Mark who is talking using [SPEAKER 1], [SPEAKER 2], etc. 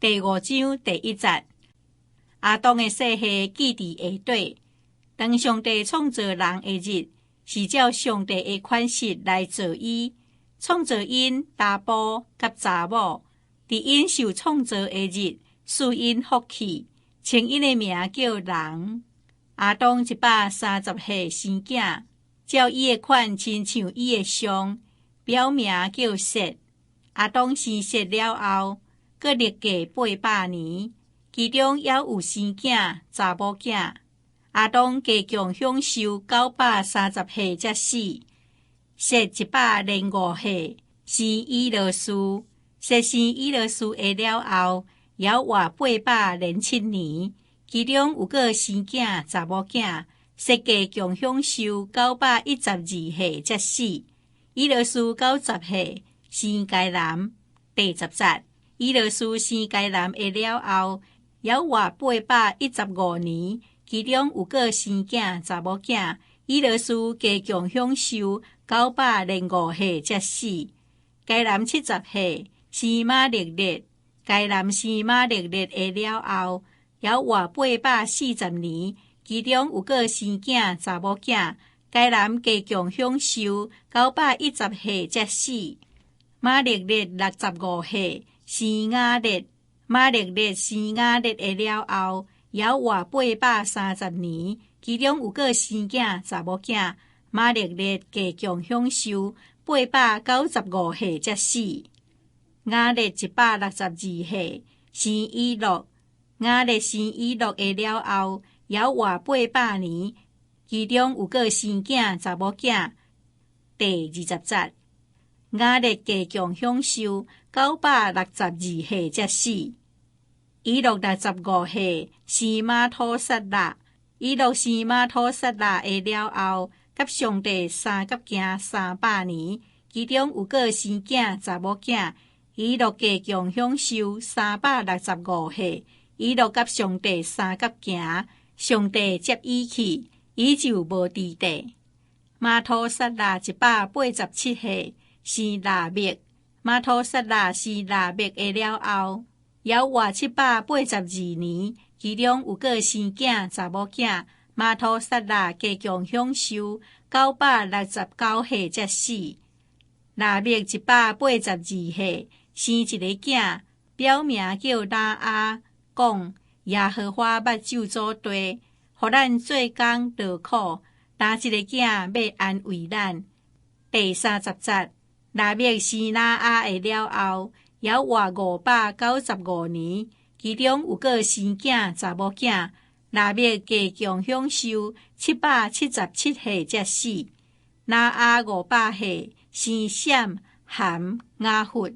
[SPEAKER 1] 第五章第一節，亞當的世系記佇下底。當上帝創造人的日，是照上帝的款式來造伊，創造𪜶查埔佮查某。佇𪜶受創造的日，賜𪜶福氣，稱𪜶的名叫人。亞當130歲生囝，照伊的款，親像伊的像，表名叫設。亞當生設了後，閣歷過800年，其中猶有生囝、查某囝。亞當加強享壽930歲才死。設105歲生以挪斯，設生以挪斯的了後，猶活807年，其中有閣生囝、查某囝。設加強享壽912歲才死。以挪斯90歲生該南。第十節，以挪斯生該南的了後，猶活815年，其中有閣生囝、查某囝。以挪斯加強享壽905歲才死。該南70歲生瑪勒列，該南生瑪勒列的了後，猶活840年，其中有閣生囝、查某囝。該南加強享壽910歲才死。瑪勒列65歲生雅列，瑪勒列生雅列的了後，猶活830年，其中有閣生囝、查某囝。瑪勒列加強享壽895歲才死。雅列162歲生以諾，雅列生以諾的了後，猶活800年，其中有閣生囝、查某囝。第二十節，雅列加強享壽962歲才死。以諾65歲生瑪土撒辣，以諾生瑪土撒辣的了後，佮上帝相佮行300年，其中有閣生囝、查某囝。以諾加強享壽365歲，以諾佮上帝相佮行，上帝接伊去，伊就無佇地。瑪土撒辣187歲生拉麥，瑪土撒辣生拉麥的了後，猶活782年，其中有閣生囝、查某囝。瑪土撒辣加強享壽969歲才死。拉麥182歲生一个囝，表名叫拿亞，講耶和華捌咒詛地，予咱做工勞苦，但這个囝欲安慰咱。第三十節，拉麥生拿亞的了後，猶活595年，其中有閣生囝、查某囝。拉麥加強享壽777歲才死。拿亞500歲生閃、含、雅弗。